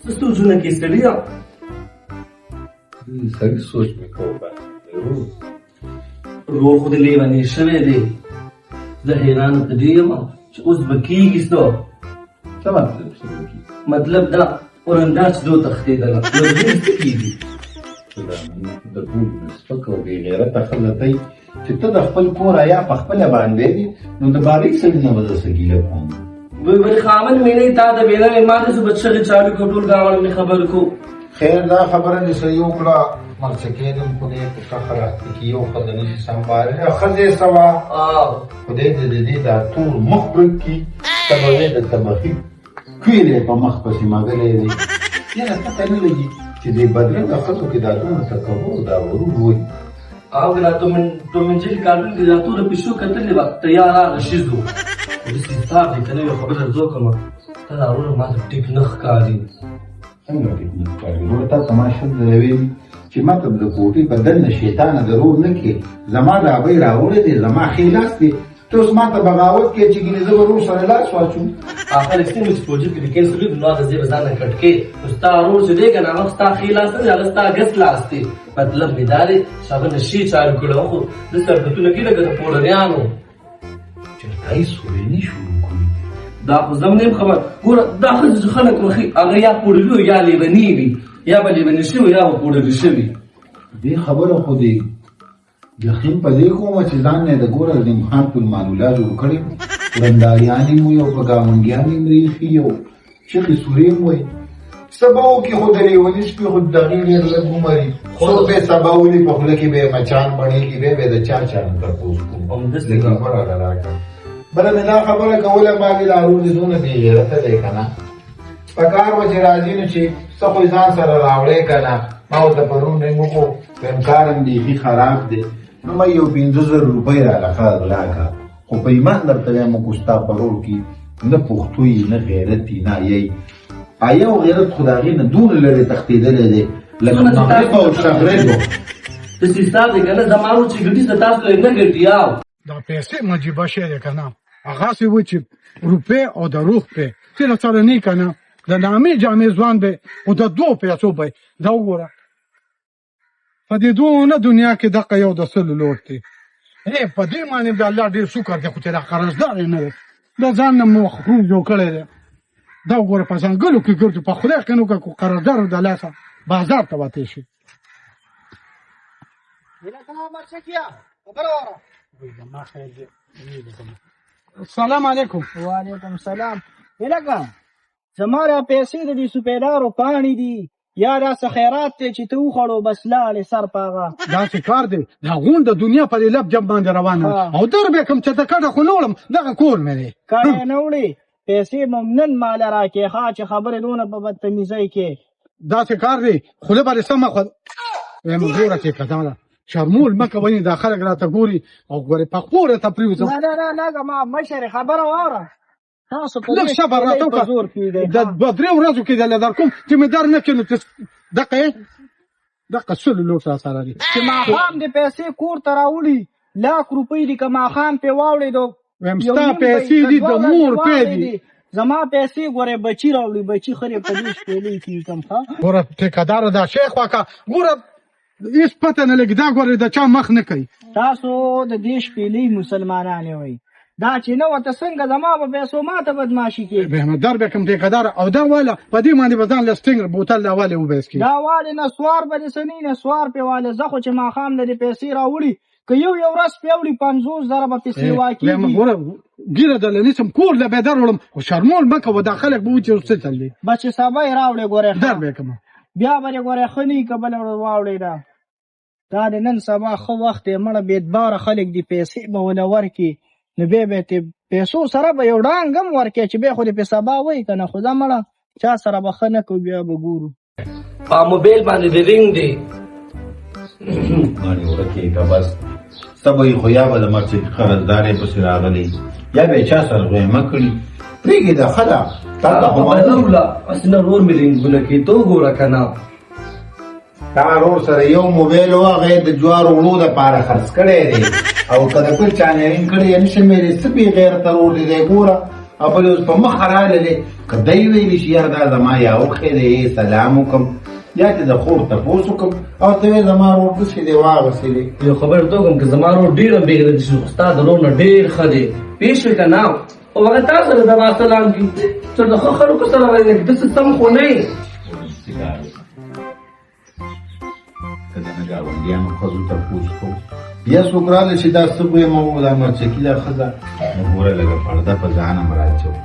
څه سوچونه کې سړیه؟ سړي سوچ مې کوو ورور خو دې لیونی شوی دی. زه حیران په دې یم چې اوس به کېږي څه. څه مطلب څه به کېږي؟ مطلب دا اورنداز چې دوی تښتېدله نو د دې څه کېږي؟ د ټولو نه سپکه او بېغیرته ښځه ته چې ته د خپل کور حیا په خپله باندې دي، نو د بارۍ سړي نه به زه څه ګیله کوم؟ وی وی خاوند مې نه تا د بېله مې ما داسې به چغې چالو کړو، ټول ګاونډ مې خبر کړو. خیر دا خبره دې صحیح وکړه. مرچکې دم خدای په فخر اخته کې یو ښځه نه شي سمباللی، ښځې سوا خدای دې د دې دا تور مخ ورک کړي، ته به وې د تبخي کویلی په مخ پسې مږلی دی. یاره پته نه لګي چې دې بدرنګه ښځو کې دا دومره تکبر او دا غرور ولي. او دا ټومنجري کارټون کې دا توره پیشو کتلې وه، تیار هغه شیزو. خو داسې حساب دی که نه یو خبره درته وکړم، ته دا وروره ما ته ټیک نه ښکاري. څنګه ټیک نه ښکاري وروره؟ تا ته ما 20 ځله ویلي چې ما ته د کوټې په دننه شیطانه درور نه کړې. زما د ابۍ راوړی دی، زما ښی لاس دی، ته اوس ما ته بغاوت کوې چې ګینې زه به ورور سره لاس واچوم. هغه څنګه چې په جیب کې د کینسل وي، نو هغه زه به ځان نه کټ کې. نو ستا ورور چې دی که نه، هغه ستا ښی لاس نه دی، هغه ستا ګس لاس دی. مطلب مې دا دی چې هغه نشې چالو کړی، خو داسې حرکتونه کوي لکه د پوډریانو. چرتایي سورې نه شروع کړي. دا خو زه هم نه یم خبر. ګوره دا ښځې چې خلک وښي، هغه یا پوډري او یا لیوني وي، یا به لیوني شوي یا به پوډري شوي. دې خبره خو دې یقین په دې کوم چې ځان نه د ګوره عظیم خان پل مانولا جوړ کړی، ورنداریانې مو یو په ګاونډیانې مریخي یو چغې سورې مو وایي. څه به وکړي، خو د لیوني سپي خو دغې ډېر لږ عمر وي، څوک به یې سبا ولي په خوله کې به یې مچان بڼېږي، بیا به یې د چا چا نه تپوس کړو. همداسې لږ خبره راله راکړه. بله مې دا خبره کوله، ما ویل ورور دې دونه بېغیرته دی که نه، په کار به چې راځي نو چې څه خو یې ځان سره راوړی که نه. ما ورته پرون رنګ وکړو، وایم کار هم بیخي خراب دی، نو ما یو 5000 روپۍ راله ښه غلا کړه. خو په ایمان درته وایم که ستا په رول کې نه پښتو یي، نه غیرت یي، نه حیا یي. حیا او غیرت خو د هغې نه دونه لرې تښتېدلی دی لکه مغرب او شغرب. داسې حساب دی که نه، زما ورور چې ګټي، زه تاسو یې نه ګټي. او دا پیسې عجیبه شی دی که نه، هغسې و چې روپۍ او د روح پې چې له سره نه که نه، د نامې جامې ځوان دی خو د دوو پیسو به. دا وګوره په دې دونه دنیا کې دقه یو د 100 لوټ دی. په دې باندې د الله ډېر شکر دی، خو چې دا قرضدار یې نه دی، د ځان نه مخروم جوړ کړی دی. دا وګوره په ځنګلو کې ګرځي، په خدای کې نو که قرضدار د لاسه بازار ته وتی شي. السلام علیکم. وعلیکم السلام. هلکه زما دا پیسې د دې سپیدارو پاڼې دي، یا دا څه خیرات دی چې ته وخوړو بس لاړې سر په هغه. داسې کار دی، دا غونډ د دنیا په دې لپ جب باندې روانه ده. او در به کوم چې ته کډه خو نه وړم، دغه کور مې دی. کډه نه وړې، پیسې به هم نن ماله راکې، ښه چې خبرې دونه په بدتمیزۍ کې. داسې کار دی، خوله به دې سمه خو وایم ګوره چې که دا ده شرمول مه کوئ، دا خلک راته ګوري او ګورې په خپو راته پرېوځم. نه نه نه نه، ما مشرې خبره واوره. تاسو په لږ دې صبر راته شپېلۍ په وکړه. زور کېږئ. د دوه درې ورځو کې درله در کوم، چې مې در نه کړې نو دقه یې دقه 100 لوټ را سره دي. چې ماښام دې پیسې کور ته راوړي، لاک روپۍ دي، که ماښام پې واوړېدو وایم یو ستا نیم به یې، پیسې که دي، دوه د ورځې مور پې دي. واوړېدې، زما پیسې ګورې بچي راوړي، بچي خرې په دې شپېلۍ کې کوم. ښه ګوره ټیکهداره دا شی خواکه، ګوره هېڅ پته نه لګي، دا ګورې د چا مخ نه کوي. تاسو د دې شپېلۍ مسلمانان یئ، دا چې نه ورته څنګه زما په پیسو ما ته بدماشي کوي. به در به کوم ټیکهداره، او دا واله په دې باندې به ځان له سټینګ بوتل دا والې وباسي. دا والې نسوار به دې څه نه وي، نسوار پې والې. زه خو چې ماښام له دې پیسې راوړي، که یو یو ورځ پې وړي 50,000 به پې سیوا وایم کېږي. ګوره ږیره درله نیسم، کور له به یې در وړم، خو شرمول مه کوه، دا خلک به وچې څه چل دی. بس چې سبا یې راوړې ګورې ښه. در به یې کوم. بیا به دې ګورې ښه نه وي که بله ورځ واوړې. دا دا د نن سبا ښه وخت دی، مړه بې اعتباره خلک دي، پیسې به وله ورکړي، نو بیا به یې پیسو سره به یو ډانګ هم ورکړي چې بیا خو دې پې سبا وایي که نه. خو دا مړه چا سره به ښه نه کوو، بیا به ګورو. په موبایل باندې د رینګ دی. مانې ورکې که بس څه به یې، خو یا به د مرچکي قرضدارې پسې راغلی، یا به یې چا سره غویمه کړي. پرېږدي دا ښه ده، تا ته خو معلوم. هسې نه ورور مې رینګونه کوي، ته وګوره که نه. تا ورور سره یو موبایل و، هغه یې د جوارو وړو دپاره خرڅ کړی دی، او که د بل چا نه رینګ کړی یې نشم ویلی. څه بېغیرته ورور دې دی، ګوره او بل اوس په مخه راللې، که دی ویلي چې یاره دا زما یاوخی دی، سلام وکړم یا چې د خور تپوس وکړم، او ته وایې زما ورور داسې دی واغسې دی. یو خبره ورته وکړم که زما ورور ډېر هم بېغیرته شي، خو ستا د ورور نه ډېر ښه دی، پوه شوې که نه؟ او هغه تا سره زما سلام کړي، چې د ښه خلکو سره وایي، داسې سم خو نه یې. که د نه ګاونډیانو ښځو تپوس کوم، بیا څوک راغلی چې دا څه بوی مه دا مرچکي دا ښځه، نو ګوره لږه پرده په ځان هم راچوو،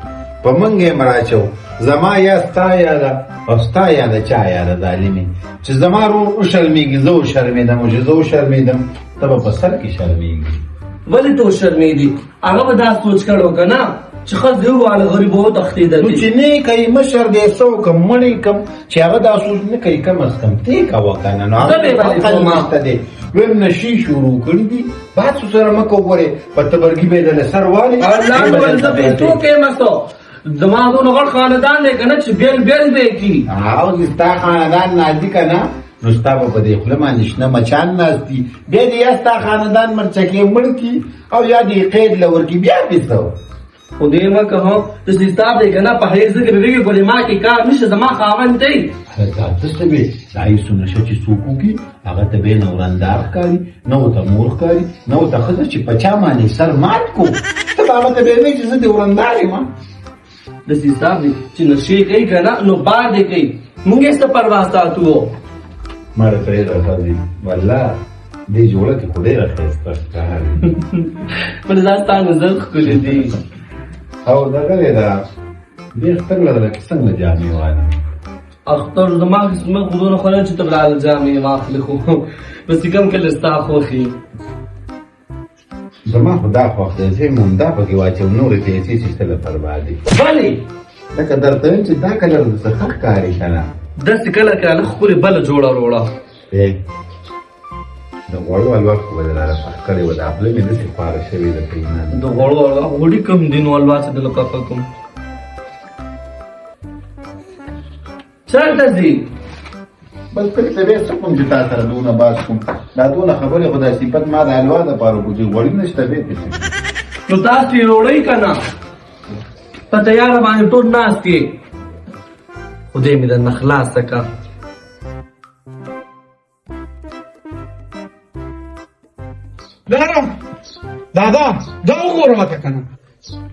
په موږ یې هم راچوو. زما یا ستا یا ده او ستا یا ده چا یا ده ظالمې، چې زما ورور وشرمېږي زه وشرمېدم، او چې زه وشرمېدم ته به په سر کې شرمېږي. ولې ته وشرمېدې؟ هغه به دا سوچ کړی و که نه چې ښځې وواله غریب وتښتېدل. نو چې نه یې کوي مشر دی څه وکړم، مړ یې کړم، چې هغه دا سوچ نه کوي کم از کم ته یې کوه که نه. نو هغه زه به یې عقل کوم. نشته دی. ویم نشې شروع کړي دي، بحث سره مه کوه، ګورې په تبرګي به یې دله سر والي. الله دې ولې زه پیسو کې یم څه؟ زما دونه غټ خاندان دی که نه چې بېل بېل به یې کړي. او چې ستا خاندان نازي که نه، نو ستا به په دې خوله باندې شنه مچان ناست دي، بیا دې یا ستا خاندان مرچکې مړ کړي او یا دې قید له ورکړي، بیا دې څه؟ خو دې مه کوه، داسې حساب دی که نه، په هغې ذکر ویږي ګورې ما کې کار نشته، زما خاوند دی. هلکه دلته به د ایسو نشه چې څوک وکړي هغه ته به نه ورندار ښکاري، نه ورته مور ښکاري، نه ورته ښځه چې په چا باندې سر مات کړو، ته به هغه ته به وایې چې زه دې ورندار یم. داسې حساب دی چې نشې کوي که نه نو بار دې کوي، موږ یې څه پروا ساتو. مړه پرېږده ښځې، والله دې جوړه کې خو ډېره ښایسته ښکاري. بل دا ستا نظر ښکلی دی. او دغه دی دا دې اختر له درکې څنګه جامې والي؟ اختر زما قسمت خو دونه ښه نه چې ته به راله جامې واخلې، خو بس چې کم کله ستا خوښ وي. زما خو دا خوښ دی، زه یې همدا پکې واچوم، نورې پیسې چې شته له بربادي. ولې؟ لکه درته وایم چې دا کلر د څه ښه ښکاري که نه. داسې کله که نه ښکلې بله جوړه راوړه. د غوړو حلوا خو به درله پخ کړې وه، دا خوله مې داسې خواره شوې ده په ایمان. د غوړو حلوا غوړي کم دي نو حلوا چې درله پخه کړم. چېرته ځې؟ بس پرې ته بیا څه کوم چې تا سره دونه باز کوم، دا دونه خبرې خو دا صفت ما د حلوا دپاره وکړو چې غوړي نشته بیا پرې څه کوم. نو تاسو یې روړئ که نه؟ په تیاره باندې ټول ناست یې، خدای مې درنه خلاصه کړه. دارا دادا دا وګوره ماته که نه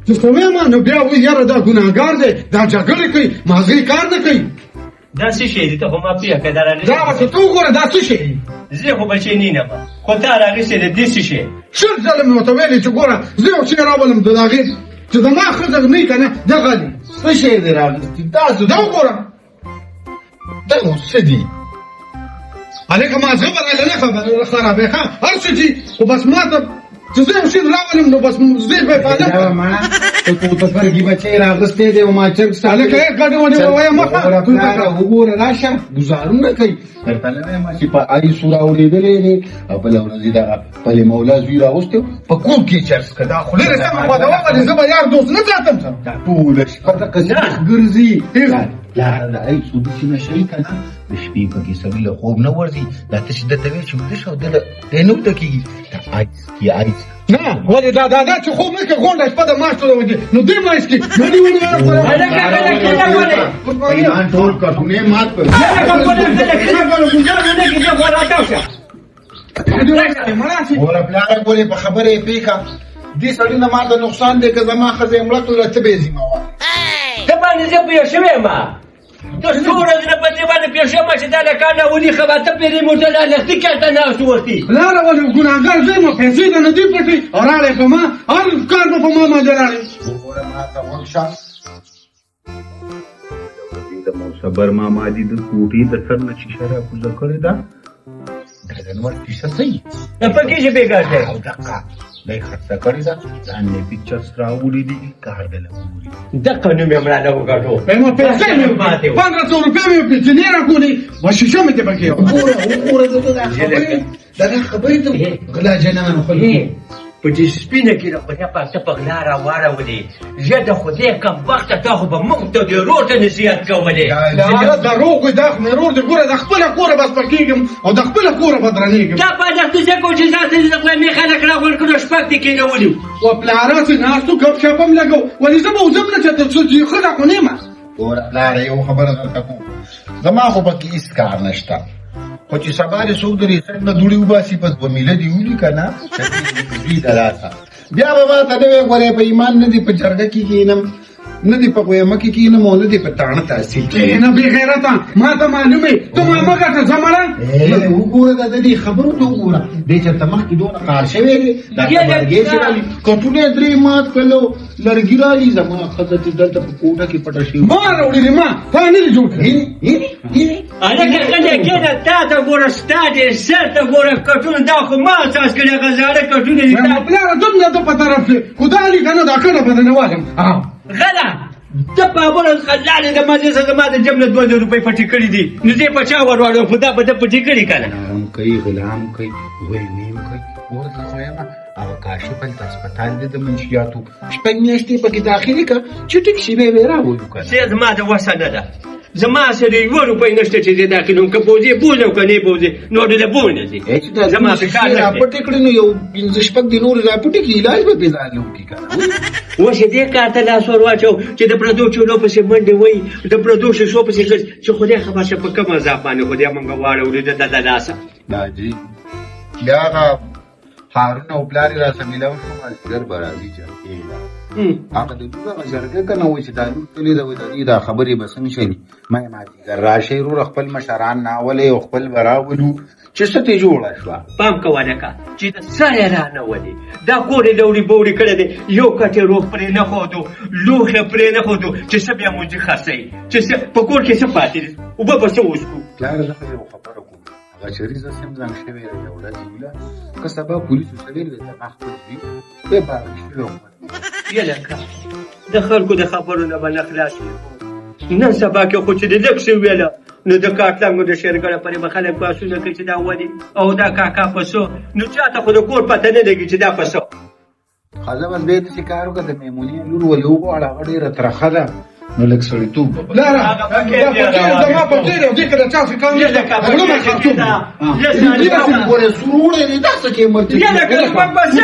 چې څه وایم، نو بیا وایي یاره دا ګناهګار دی، دا جګړې کوي، مازغې کار نه کوي. دا څه شی دی؟ ته خو ما پوهه کړه، دا راغلی دا ورته ته وګوره دا څه شی دی؟ زه خو بچی نه یم، خو تا راغیستی دی، دې څه شی؟ 20 ځله مې ورته ویلي چې ګوره زه یو شی راولم د هغې چې زما ښځه نه وي که نه دغه دی. څه شی دی راغیستی؟ دا څه دا وګوره دا نو څه دي؟ هلکه مازغه به راله نه خرابوې، ښه هر څه چې خو بس ما ته چې زه یو شی راولم نو بس زه به یې پالم. دا مړه ته کوتفرګي بچی راغستی دی او ما چرګ ساتلی. هلکه یې ګډې وډې ووایه مه ښه. وګوره پلاره، وګوره راشه ګوزارونه کوي. درته نه وایم چې په آی سو راورېدلی دی او بله ورځ یې دغه پلې مولا زوی راغوستی و، په کور کې یې چرس کړی. دا خو لرې سمه خوا ته وغلې، زه به یار دوست نه ساتم. دا ټوله شپه دقسې ګرځي. پلاره د آی سو داسې نشه وي که نه، د شپې پکې سړي له خوب نه ورځي. دا ته چې ده ته وایې چې ویده شه او ده له دی نه ویده کېږي. دا آیس کې آیس. نه ولې دا دا چې خوب نه کوي، غونډه شپه د ماشتو ده وځي، نو دې مایس کې ګډې وډې وایه سره. هلکه، هلکه، کښېنه ولې؟ ایمان ټول کټونه یې مات کړل. هلکه، ولې؟ هلکه، کښېنه ولې؟ ګوزار ونه کړې، زه خو راتاو شه. ګوره پلاره، ګورې په خبره یې پوه کړه. دې سړي نه ما ته نقصان دی، که زما ښځه یې مړه کړله ته به یې ذمه وار. ته باندې زه پوه شوی یم، ته څو ورځې نه په دې باندې پوه شوم چې دا له کار نه ونیخه به ته پرې موټر دا لښتي چېرته ناست وختي. پلاره ولې ګناهګار زه یم، پیسې د نه دي پټې او راغلی په ما، هر کار به په ما باندې راغلی. وګوره ما ته غوږ شه. د موصبر ماما دي د کوټې د سر نه شیشه راکوزه کړې ده، دا د نور کیسه څه وي؟ د پکې چې بېګار دی. او دقه دا یې خرڅه کړې ده، ځان یې پکچرز راوړي دي، کار دی له ګوري. دقه نوم یې مړه نه وګټو. ما پیسې مې ماتې وې. 1500 روپۍ مې وکړې چې نه راکولې، به شیشه مې ترې پکې وه. وګوره، وګوره، زه ته دا خبرې، دا دا خبرې ته غلا جنانو خلکو. په دې سپینه کې د خدای پاک ته په غلا راواړولې. زه د خدای کم وخته تا خو به موږ ته د ورور ته نصیحت کولې. پلاره دروغ وایي، دا خو مې ورور دی، ګوره د خپله کوره به سپکېږم او د خپله کوره به درنېږم. تا په دښتې څه کوو چې ځان ته دې د خدای مې خلک راغونډ کړو، شپږ دې کېنولي وو. و پلاره چې ناست وو ګپ شپ هم لګو، ولې زه به وځم نه چې تر څو چې ښځه خو نه یم. ګوره پلاره یو خبره درته کوم، زما خو پکې هېڅ کار نشته، خو چې سبا دې څوک د ریسټ نه دوړې وباسي په دوه میله دې ولي که نه دوی د لاسه، بیا به ما ته نه وایې ګورې په ایمان نه دې په جرګه کې کښېنم، نه دې په غویمه کې کښېنم او نه دې په تاڼه تحصیل کې. کښېنه بې غیرته، ما ته معلوم یې، ته ما مه ګټه، ځه مړه. وګوره د دې خبرو ته وګوره، دی چېرته مخکې دونه قهر شوی دی، دا لرګی چې رالي کټونه یې درې مات کړل، لرګي رالي. زما ښځه چې دلته په کوټه کې پټه شوې، ما راوړي دي، ما تا نه دي جوړ کړي. هلکه غلی کښېنه، تا ته ګوره، ستا دې سر ته ګوره کټونه، دا خو ما ساز کړي هغه زاړه کټونه دي. پلاره دومره ده په طرف کې خو دا لي که نه دا کډه به درنه والم. غله ته په خبره لاړې د مزې سره زما د جېب نه 2000 روپۍ پټې کړې دي، نو زه یې په چا ور واړوم؟ خو دا به ده پټې کړي که نه. هم کوي، غلام کوي، غویمې هم کوي. ګوره زه خو یم هغه کاشف هلته هسپتال دی د منشیاتو، شپږ میاشتې پکې داخلي که چې ټیک شي بیا به یې راولو که نه. څه زما د وسه نه ده، زما سره یوه روپۍ نشته چې زه داخلوم، که بوځې بوځه او که نه بوځې نور دې له بو نه ځي. چې دا زما شیشې په کار نه دی. راپټې کړې نو یو پنځه شپږ دې نورې راپټې کړي، علاج به پرې ځان له وکړي که نه. اوس یې دې کار ته لاس ور واچو چې د پردو چولو پسې منډې وهي، د پردو شیشو پسې ګرځي، چې خدای خبر شه په کوم عذاب باندې خدای موږ واړولو د ده لاسه. دا جي بیا هغه هارون او پلار یې راسره میلاو شو، مازدیګر به راځي جرګې له. هغه د لور هغه جرګه که نه وایي چې دا لور تللې ده، وایي د دې دا خبرې به څنګه شي. ما یې مازدیګر راشئ وروره، خپل مشران ناولئ او خپل به راولو چې څه ترې جوړه شوه. پام کوه لکه چې د سر یې رانه ولي، دا کور یې لوړي بوړي کړی دی، یو کټ یې روغ پرې نه ښودو، لوښ یې پرې نه ښودو چې څه بیا مونجي خرڅوي، چې څه په کور کې څه پاتې دي، اوبه به څه وڅښو. پلاره زه خو یو خبره کوم، هغه چریز داسې هم ځنګ شوی دی، یو ورځ یې ویله که سبا پولیسو څه ویل، وایي زما خپل زوی دی باغي شوی وم. یلکه د خلکو د خبرو نه به نه خلاصېږو، نن سبا کې خو چې د لږ څه ویله نو د کاټلنګو د شېرګړه پورې به خلک بحثونه کوي چې دا ولې او دا کاکا په څه، نو چا ته خو د کور پته نه لګي چې دا په څه. ښځه بس بیا داسې کار وکړه، د میمونې لور ولې وغواړه، هغه ډېره ترخه ده، نو لږ سړیتوب به پکې. پلاره، دا پکې زما پکې دی، دې کې د چا څه کار نشته، غړومه خرڅوم. ګورې سور وړی دی، دا څه کې مرچ؟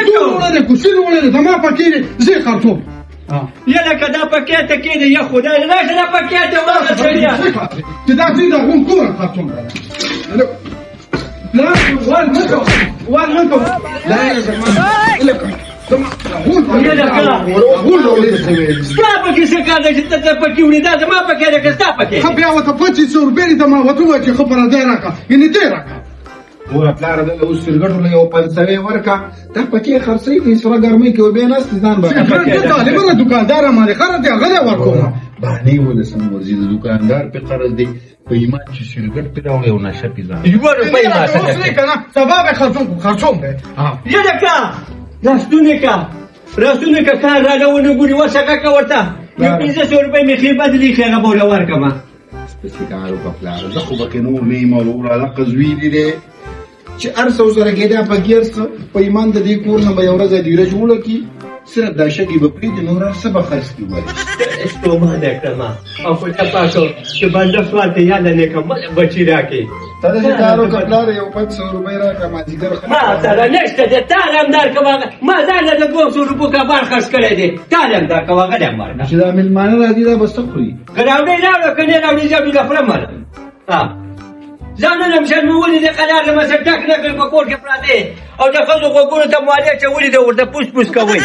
تور وړی دی، کوسین وړی دی، زما پکې دی، زه یې خرڅوم. یلکه دا پکې ته کښېنه، یا خدای راشه دا پکې ته واخله سړیه. چې دا ځای د غون کوره خرڅوم. پلار، وال نه کوه، وال نه کوه. لا زما لکه ستا پکې څه کار دی چې ته پکې وړې؟ دا زما پکې دی که ستا پکې؟ ښه بیا ورته 25 روپۍ دي، ته ما ورته ووایه چې ښه پردی راکړه، یعنې دی راکړه. ګوره پلاره دلته اوس سرګټو له یو پنځوې ورکړه، دا پکې خرڅوي په سره ګرمۍ کې بیا ناست ځان به ته طالبه ده، دوکاندار مالې خره دی، هغه دی ورکوم. بهانې ولسم ورځي، د دوکاندار پې قرض دی، په ایمان چې سرګټ پې راوړی او نشه پې ځان. یوه روپۍ ما سره اوس نه که نه سبا به خرڅوم، خرڅوم به. یلکه راستونې که، راستونې که کار راله ونه ګوري، وسه کاکا ورته یو 500 روپۍ مې ښې بدلې کړې، هغه به ورله ورکړم. پسې کار وکړه پلاره، زه خو پکې نور نه یم وروره، دقه زوی دې دی چې هر څه ورسره کېده، پکې هر څه په ایمان د دې کور نه به یو ورځ هدیره جوړه کړي، صرف دا شګې به پرېږدي، نور هر څه به خرڅ کړي. ولې ستومانه کړم او خدای پاک چې بنده سوال ته یاده نه کړم، بچي راکړي. ته داسې کار وکړه پلاره، یو 500 روپۍ راکړه، مازدیګر ښه ما سره نشته دی، تا له هم درکړم، هغه ما ځان له د 200 روپو کباړ خرڅ کړی دی، تا له هم درکړم، هغه له هم ورکړه. چې دا مېلمانه راځي دا به څه خوري؟ که راوړې راوړه، که نه راوړې زه به خورم. ځانونه هم شرمولي دي، قلار له ما سره ډک نه کړ، په کور کې پراته او د ښځو غوږونو ته مو والي اچولي ده، ورته پوس پوس کوئ.